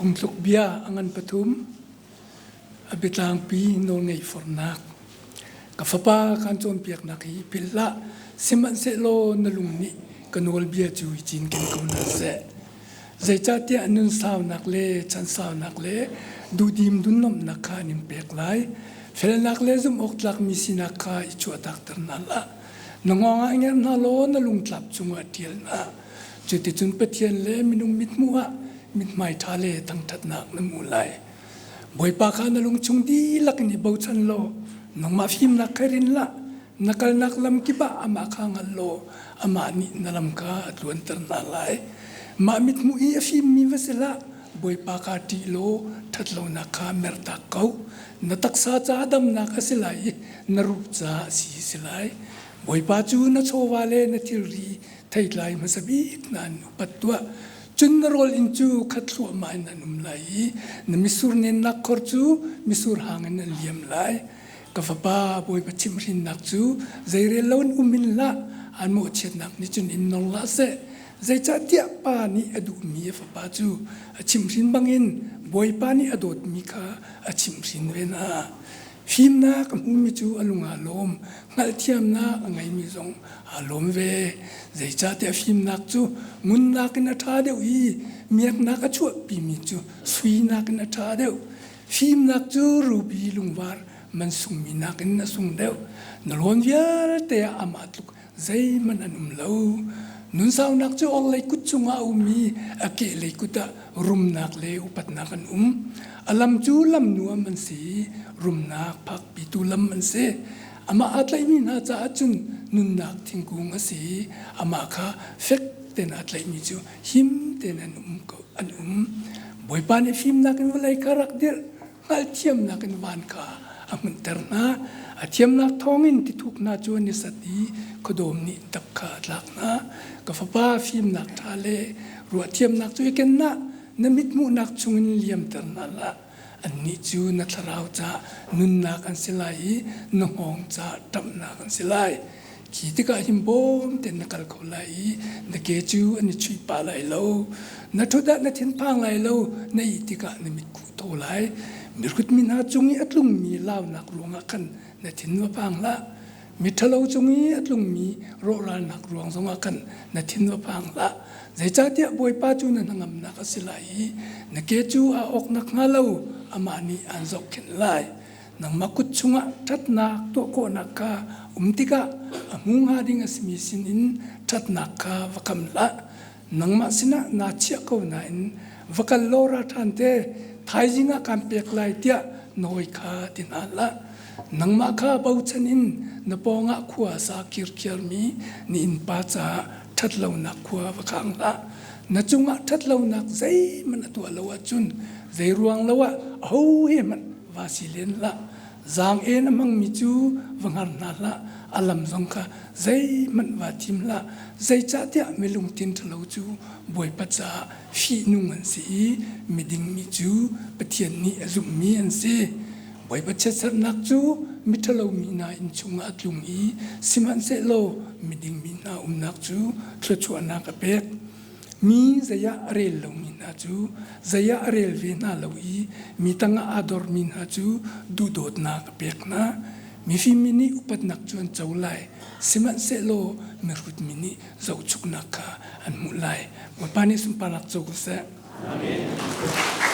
Phungtluk bia a ngan pathum. A biatlangpi nawlngeih forhnak. Ka fapa kan cawnpiaknak hi philh hlah, sihmanhsehlaw na lung nih ka nawlbia cu i cinken ko hna seh. Zeicahtiah nun saunak le chan saunak le duhdim dunnomhnak kha an in pek lai. Felnak le zumhawktlakmi sinak kha i chuahtakter hna hlah. Na ngawng ah ngerh hna law na lungtlap cungah ṭial hna. Cuticun Pathian le minung mithmuh ah mithmai ṭha le thangṭhatnak na hmu lai. Bawipa kha na lungchung dihlak in i bochan law nangmah fimnak kha rin hlah. Na kalnak lam kip ah amah kha hngal law amah nih na lam kha a tluanter hna lai. Mah mithmuh i a fimmi va si hlah. Bawipa kha ṭih law ṭhatlonak kha mertak ko. Na taksa caah damnak a si lai i na ruh caah si a si lai. Bawipa cu na chawva le na thilri theitlai hmasa bik hna an upat tuah. Cun na rawl inn cu khat thluahmah in an um lai i na misur nennak khor cu misur hang in an liam lai. Ka fapa, Bawipa chimhhrinnak cu zeirel lo in um in hlah, an mawhchiatnak nih cun in nor hlah seh. Zeicahtiah pa nih a duhmi a fapa cu a chimhhrin bangin Bawipa nih a dawtmi kha a chimhhrin ve hna. Fimnak a hmumi cu a lung aa lawm, hngalhthiamnak a ngeimi zong aa lawm ve. Zeicahtiah fimnak cu ngunnak in a ṭha deuh i miaknak a chuahpimi cu suinak in a ṭha deuh. Fimnak cu ruby lungvar man sungmi nakin a sung deuh. Na lawn vialte ah amah tluk zeihmanh an um lo. Nunsaunak cu orhlei kut cungah a um i a kehlei kut ah rumnak le upatnak an um. A lam cu lam nuam an si i rumnak phakpitu lam an si. Amah aa tlaihmi hna caah cun nunnak thingkung a si i amah kha fek tein aa tlaihmi cu him tein an um ko an um. Bawipa nih fimnak in vawlei kha rak dirh, hngalhthiamnak in van kha a hmunhter hna. A thiamnak thawngin tithuk hna cu an i sat i khuadawm nih dap kha a tlak hna. Ka fapa, fimnak ṭha le ruahthiamnak cu i ken hlah, na mithmuhnak chungin liamter hna hlah. Annih cu na thlarau caah nunnak an si lai i na hngawng caah ṭamhnak an si lai. Khi tikah himbawm tein na kal kho lai i na ke cu an i chuih pah lai lo. Na ṭhut ah na thinphang lai lo, na ih tikah na mitkhuh thaw lai. Mihrut mi hna cung i a tlungmi launak ruangah khan na thin va phang hlah. Miṭhalo cung i a tlungmi rawhralnak ruang zongah khan na thin va phang hlah. Zeicahtiah Bawipa cu na hnangamnak a si lai i na ke cu aa awk nakhnga lo amah nih aan zohkhenh lai. Nangmah kut chungah ṭhatnak tuah khawhnak kha um tikah a hmu hnga ding a simi sinin ṭhatnak kha va kham hlah. Nangmah sinah naa chiah ko nain va kal law ra ṭhan te, thaizing ah kaan pek lai tiah nawi kha ti hna hlah. Nangmah kha bochan in na pawngah khua a sa kirkhiarmi na innpa caah ṭhatlonak khua va khang hlah. Na cungah ṭhatlonak zeihmanh a tuah lo ahcun zeiruang lo ah aho he hmanh va si len hlah. Zaang-en a hmangmi cu va hngar hna hlah, a lam zong kha zeihmanh vaa thim hlah. Zeicahtiah mi lungthin ṭhalo cu Bawipa caah fihnung an si i miding mi cu Pathian nih a zumhmi an si. Bawipa chiatserhnak cu miṭhalo mi hna inn chungah a tlung i sihmanhsehlaw miding mi hna umnak cu thluachuahnak a pek. Mi zei ah a rel lomi hna cu zei ah a rel ve hna lo i mi tangah aa dormi hna cu duhdawtnak a pek hna. Mifim mi nih upatnak cu an co lai, sihmanhsehlaw mihrut mi nih zohchuknak kha an hmuh lai. Bawipa nih sunparnak co ko seh. Amen.